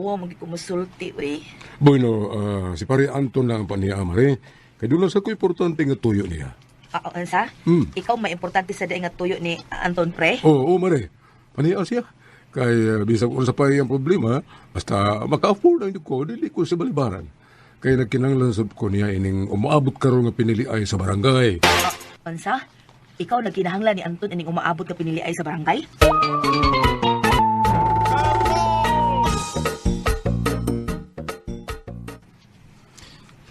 Nauwa magi kumusulti uy. Bueno, si pare Anton lang ang paniya, mare. Kay doon lang sa ko importante nga tuyo niya. Ah, unsa? Ikaw may importante sa daing nga tuyo ni Anton pre? Oo, oo, mare. Paniya siya. Kay bisag unsa pa iyang problema, basta maka-afford ang ko, dili ko sa balibaran. Kay nagkinahanglan sab ko niya ining umaabot karon nga pinili ay sa barangay. Unsa? Ikaw nagkinahanglan ni Anton ining umaabot nga pinili ay sa barangay?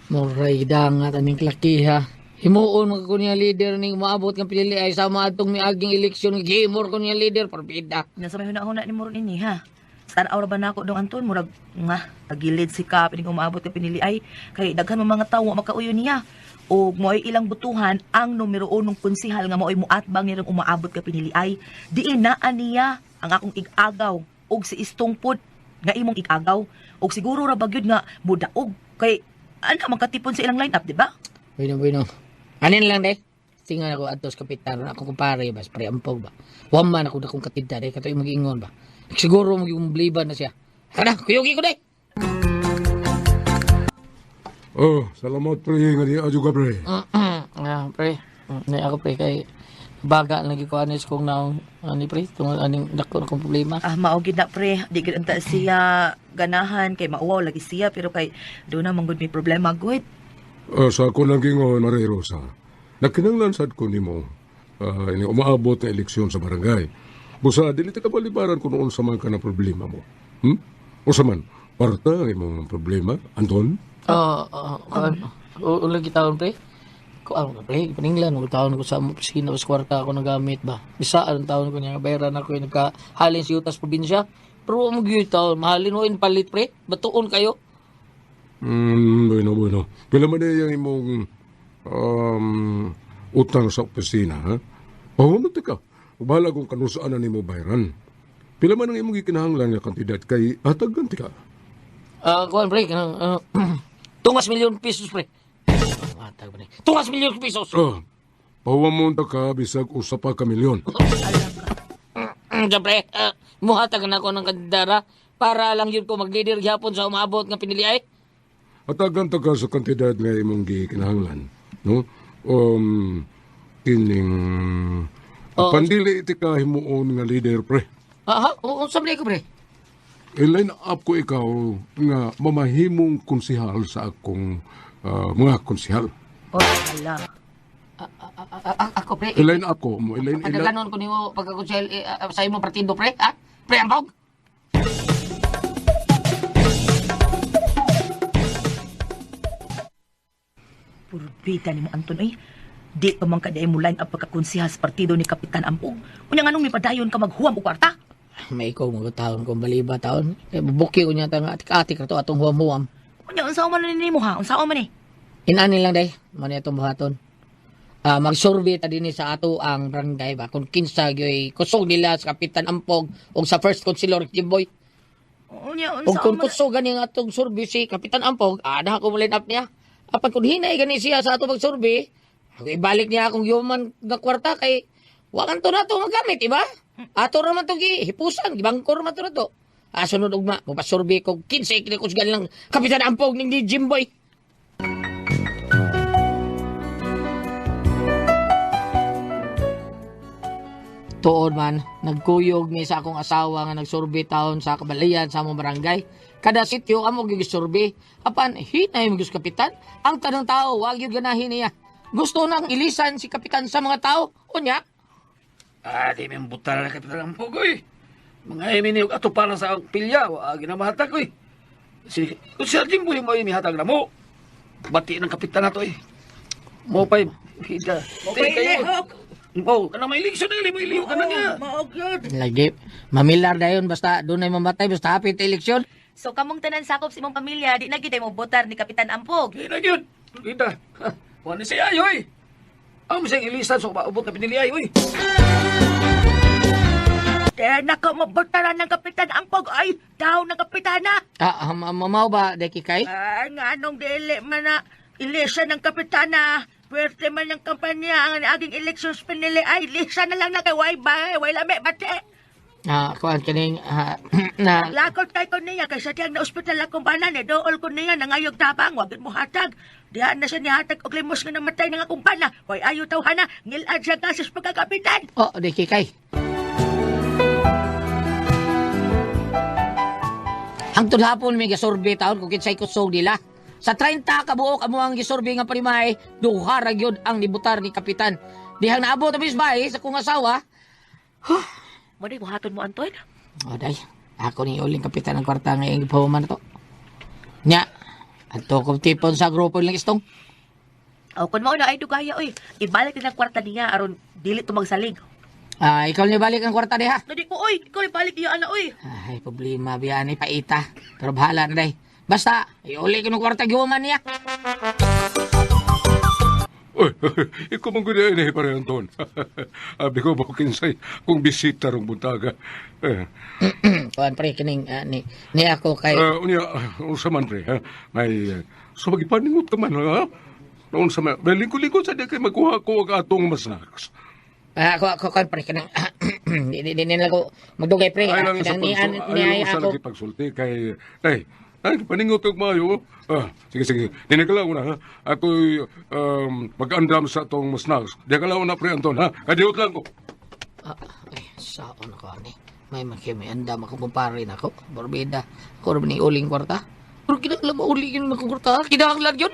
Moray dangat aning lakiha. Himuon mga ko niya leader ning maabot nga pinili ay sama atong miaging eleksyon gihimor ko niya leader parbida. Nasa may huna-huna ni Moron ini ha. Sa tanaw ra ba nako dong Anton murag nga tagilid si Kap ining umaabot nga pinili ay kay daghan man mga tawo makauyo niya. Og mo'y ilang butuhan ang numero unong konsihal nga mo'y muatbang nirang umaabot ka pinili ay diin naa niya ang akong ig-agaw og si Istong pod nga imong ig-agaw og siguro ra ba gyud nga mudaog kay ana man katipon sa ilang line up, di ba? Bueno, bueno. Anin lang de. Tingan ako atos kapitan ako kumpare ba pre ampog ba. Wa man ako dakong katidta de katoy magiingon ba. Siguro maging bliban na siya. Kada kuyugi ko de. Oh, salamat pre nga di adyo ka pre. Ah, pre. Ni ako pre kay baga lagi ko anis kong naong ani pre tungod aning dako akong problema. Ah, mao gid na pre, di gid unta siya ganahan kay mauwaw lagi siya pero kay do na manggod may problema gud. Sa ako lang gingon, Maria Rosa, nagkinahanglan sad ko nimo ini umaabot na eleksyon sa barangay. Busa, dili ta kabalibaran kung unsa man ka na problema mo. Unsa man, parta ang imong problema, Anton? Oo, oo, ulag taon pre. Ko ano pre, paninglan og taon ko sa opisina sa kwarta ako nagamit ba. Bisa anong taon ko niya bayaran ako yung nagkahalin sa yutas probinsya. Pero mo gyud taon, mahalin mo in palit pre, batuon kayo. Bueno, bueno. Pila man na yung imong utang sa opisina, ha? Pahunot ka. Bahala kung kanusaan na nimo bayaran. Pila man ang imong gikinahanglan nga kantidad kay hatagan ti ka. Kuan pre, kanang tungas milyon pesos pre. Matag ba ni? Tungas milyon pesos. Oh, pahuwam mo ta ka bisag usa pa ka milyon. Pre, muhatag na ako ng kandidara para lang yun ko mag-leader gyapon sa umaabot nga pinili ay. Hatagan ta ka sa kantidad nga imong gikinahanglan, no? Kining Oh. pandili ti ka himuon nga leader pre. Aha, unsa man ko pre? I-line up ko ikaw nga mamahimong konsihal sa akong mga konsihal. Oh, ala. Ako pre. I-line up ko mo, i-line Pagkaganon ko nimo pagkakonsehal sa imong partido pre, ha? Pre ambog. Purbita nimo Anton oy. Di pa man kaday mo line up pagkakonsihal sa partido ni Kapitan Ampog. Unya nganong mipadayon ka maghuwam og kwarta? May ikaw mga taon kung baliba taon. Eh, bubuki ko niya nga atik-atik na to atong huwam-huwam. Unya unsa man ni nimo ha? Unsa man ni? Inani lang day, man atong buhaton. Mag-survey ta dinhi sa ato ang barangay ba kung kinsa gyoy kusog nila sa Kapitan Ampog o sa first councilor Jimboy. Unya Ug unsa kung man? kusog gani ang atong survey si Kapitan Ampog, ada ako mo line up niya. Apan kung hinay gani siya sa ato pag-survey, ako ibalik niya akong human nga kwarta kay wa kan to na to magamit, iba? Ato ra man to gi hipusan, gibangkor man to na to. Sunod ugma, magpa-survey ko kinsa kini kusgan lang Kapitan Ampog ning di Jimboy. Tuod man, nagkuyog mi sa akong asawa nga nagsurvey taon sa kabalayan sa among barangay. Kada sityo amo gigisurvey. Apan hinay mo kapitan. Ang tanang tao wag gyud ganahin niya. Gusto nang ilisan si kapitan sa mga tao. Unya, Ah, di may butar na Kapitan Ampog, oy. Mga imi ni ato para sa pilya, wa ginamahatag, oy. Si kung si Jimboy mo imi hatag na mo. Bati ng kapitan na to, oy. Mo pa'y hida. Mo pa'y lihok. Oh, kana may eleksyon na mo ilihok ka na niya. Mao gyud. lagi mamilar dayon basta dunay mamatay basta hapit eleksyon. So kamong tanan sakop sa imong pamilya, di na gyud mo botar ni Kapitan Ampog. Di na gyud. Hida. Wa ni siya, oy. Ang siyang ilisan sa umaabot na pinili ay, oy. Kaya nako mabotaran ng Kapitan Ampog ay daw ng kapitana. Ah, mamaw ba deki kay? Ay, nga anong dili man na ilisa ng kapitana. Pwerte man ng kampanya ang aging elections pinili ay ilisa na lang na kay way ba, way lami bate. Kuan kaning na Lakot kay ko niya kay sa tiyang na ospital akong bana ni dool ko niya nangayog tabang wa gid mo hatag. Diha na siya nihatag og limos nga namatay nga akong bana. Hoy ayo tawhana, ngilad siya kasus pagkakapitan. Oh, di kikay. Hangtod hapon may gisurvey taon kung kinsay kusog nila. Sa 30 kabuok amo ang gisurvey nga panimahe, duha ra gyud ang nibutar ni kapitan. Dihang naabot ang bisbay sa kong asawa. Mo di buhaton mo, Anton. O day, ako ni uling kapitan ng kwarta ngayong gipahuman na to. Nya, adto kong tipon sa grupo nilang istong. O kun mao na ay dugaya oy. Ibalik din ang kwarta niya aron dili to magsalig. Ah, ikaw ni balik ang kwarta diha. Nadi ko oy, ikaw ibalik niya ana oy. Ay, problema biya ni paita. Pero bahala na day. Basta, iuli ko ng kwarta gihuman niya. Uy, ikaw man gud eh, pare Anton. Abi ko ba kinsay kung bisita rong buntaga. Eh, Kuan pre kining ni ako kay unya, unsa man pre, ha? May so magipaningot ka man ha? Unsa man, may lingkod-lingkod sa di kay magkuha ko og atong masnacks. Ako kuan pre kanang di di di nila ko magdugay pre. Ay lang sa Kanang ni pagsul, ni ay lang ay sa ako. lagi pagsulti kay ay ay paningot og maayo. Ah, sige sige. Dinhi ka lang una ha. Ako'y mag-andam sa atong masnacks. Diha ka lang una pre Anton ha. Kadiyot lang ko. Ah, ay saon ako ani. May man kay may andam ako kumpare nako. Borbida. Ako ra ni uling kwarta. Pero kinahanglan mauli yun akong kwarta. Kinahanglan yun.